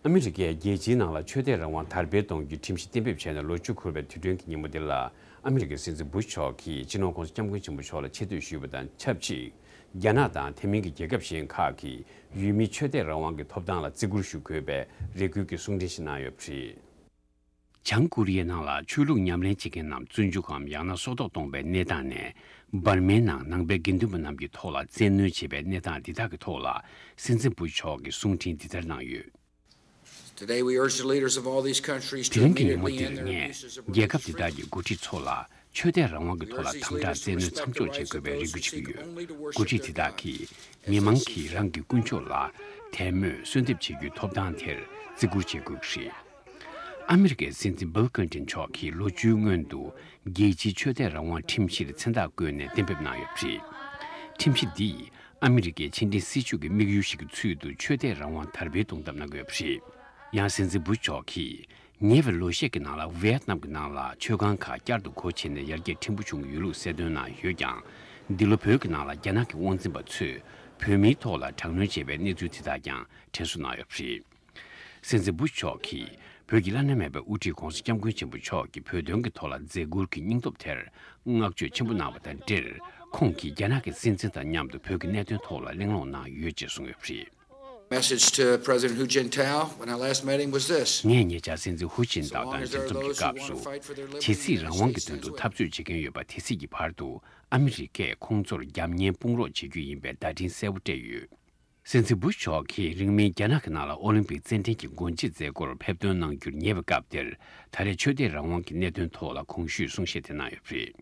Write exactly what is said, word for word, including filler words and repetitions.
ཨ་མི་རི་ཀས་རྒྱལ་སྤྱིའི་ནང་ལ་ཆོས་དད་རང་དབང་དར་སྤེལ་གཏོང་རྒྱུའི་ཁྲིམས་གཞི་གཏན་འབེབས་བྱས་ནས་ལོ་བཅུ་འཁོར་བའི་དུས་དྲན་གྱི་ཉིན་མོ་འདི་ལ། ཨ་མི་རི་ཀའི་སྲིད་འཛིན་བུ་ཤ་མཆོག་གིས་སྤྱི་ནོར་༸གོང་ས་༸སྐྱབས་མགོན་ཆེན་པོ་མཆོག་ལ་ཆེ་བསྟོད་ཞུས་པ་དང་ཆབས་ཅིག་རྒྱ་ནག་དང་དེ་མིན་གྱི་རྒྱལ་ཁབ་གཞན་ཁག་གིས་ཡུལ་མིའི་ཆོས་དད་རང་དབང་གི་ཐོབ་ཐང་ལ་བརྩི་བཀུར་ཞུ་དགོས་པའི་རེ་སྐུལ་གྱི་གསུང་འཕྲིན་ཞིག་གནང་ཡོད་པ་རེད། བྱང་ཀོ་རི་ཡའི་ནང་ལ་ཆོས་ལུགས་ཉམས་ལེན་བྱེད་མཁན་རྣམས་བཙོན་འཇུག་གམ་ཡང་ན་སྲོག་ཐོག་གཏོང་བའི་གནས་སྟངས་ནས། འབར་མའི་ནང་ནང་པའི་དགེ་འདུན་པ་རྣམས་ཀྱི་ཐོག་ལ་བཙན་གནོན་བྱེད་པའི་གནས་སྟངས་འདི་དག་གི་ཐོག་ལ། སྲིད་འཛིན་བུ་ཤ་མཆོག་གིས་གསུང་འཕྲིན་འདི་ལྟར་གནང་ཡོད། Today, we urge the leaders of all these countries to དེ་རིང་གི་ཉིན་མོ་immediately end འདིར་their ངས་abuses of རྒྱལ་ཁབ་དེ་དག་གི་འགོ་ཁྲིད་ཚོ་ལ་ཆོས་དད་རང་དབང་གི་ཐོག་ལ་དམ་དྲག་བཙན་གནོན་མཚམས་འཇོག་བྱེད་དགོས་པའི་རེ་སྐུལ་བྱེད་ཀྱི་ཡོད། འགོ་ཁྲིད་དེ་དག་གིས་མི་མང་གིས་རང་གི་དཀོན་མཆོག་ལ་དད་མོས་གསོལ་འདེབས་བྱེད་རྒྱུའི་ཐོབ་ཐང་དེར་བརྩི་བཀུར་བྱེད་དགོས་ཀྱི་རེད། ཨ་མི་རི་ཀའི་སྲིད་འཛིན་བྷིལ་ཀིན་ཏོན་མཆོག་གིས་ལོ་བཅུའི་སྔོན་དུ་རྒྱལ་སྤྱིའི་ཆོས་དད་རང་དབང་ཁྲིམས་གཞིར་མཚན་རྟགས་བཀོད་ནས་གཏན་འབེབས་གནང་ཡོད་པ་རེད། ཁྲིམས་གཞི་འདིས་ཨ་མི་རི་ཀའི་ཕྱི་འབྲེལ་སྲིད་ཇུས་ཀྱི་དམིགས་ཡུལ་ཞིག་གི་ཚུལ་དུ་ཆོས་དད་རང་དབང་དར་སྤེལ་གཏོང་ཐབས་གནང་གི་ཡོད་པ་རེད། ཡང་སྲིད་འཛིན་བུ་ཤ་མཆོག་གིས་ཉེ་བའི་ལོ་ཤས་ཀྱི་ནང་ལ་ཝེ་ཏི་ནམ་གྱི་ནང་ལ་ཆོས་ཁང་ཁག་བསྐྱར་དུ་སྒོ་ཕྱེ་ནས་ཡར་རྒྱས་ཕྲན་བུ་བྱུང་གི་ཡོད་ལུགས་གསལ་སྟོན་གནང་ཡོད་ཀྱང་། འདི་ལོ་བོད་ཀྱི་ནང་ལ་རྒྱ་ནག་གི་དབང་འཛིན་པ་ཚོས་བོད་མིའི་ཐོག་ལ་དྲག་གནོན་བྱས་པའི་གནས་ཚུལ་དེ་དག་ཀྱང་དྲན་གསོ་གནང་ཡོད་པ་རེད། སྲིད་འཛིན་བུ་ཤ་མཆོག་གིས་བོད་ཀྱི་བླ་ན་མེད་པའི་དབུ་ཁྲིད་༸གོང་ས་༸སྐྱབས་མགོན་ཆེན་པོ་མཆོག་གིས་བོད་དོན་གྱི་ཐོག་ལ་མཛད་ཁུར་གྱི་སྙིང་སྟོབས་དེར་བསྔགས་བརྗོད་ཆེན་པོ་གནང་བ་དང་འབྲེལ། ཁོང་གིས་རྒྱ་ནག་གི་སྲིད་འཛིན་དང་མཉམ་དུ་བོད་ཀྱི་གནད་དོན་ཐོག་ལ་གླེང་སློང་གནང་ཡོད་ཅེས་གསུངས་ཡོད་པ་རེད། Message to President Hu Jintao when I last met him was this. ངས་ཉེ་ཆར་སྲིད་འཛིན་ཧུ་ཅིན་ཏའོ་དང་འབྲེལ་འཚམས་ཀྱི་སྐབས་སུ། ཇི་སྲིད་རང་དབང་གི་དོན་དུ་འཐབ་རྩོད་བྱེད་མཁན་ཡོད་པ་དེ་སྲིད་ཀྱི་བར་དུ་ཨ་མི་རི་ཀས་ཁོང་ཚོར་རྒྱབ་གཉེར་དཔུང་རོགས་བྱེད་རྒྱུ་ཡིན་པའི་བརྡ་འཕྲིན་གསལ་པོ་སྤྲད་ཡོད། སྲིད་འཛིན་བུ་ཤ་མཆོག་གིས་རིང་མིན་རྒྱ་ནག་གི་ནང་ལ་ཨོ་ལིམ་པིག་རྩེད་འགྲན་གྱི་སྒོ་འབྱེད་མཛད་སྒོར་ཕེབས་ཐོན་གནང་རྒྱུར་ཉེ་བའི་སྐབས་དེར། ད་རེས་ཆོས་དད་རང་དབང་གི་གནད་དོན་ཐོག་ལ་གོང་ཞུས་གསུང་བཤད་དེ་གནང་ཡོད་པ་རེད།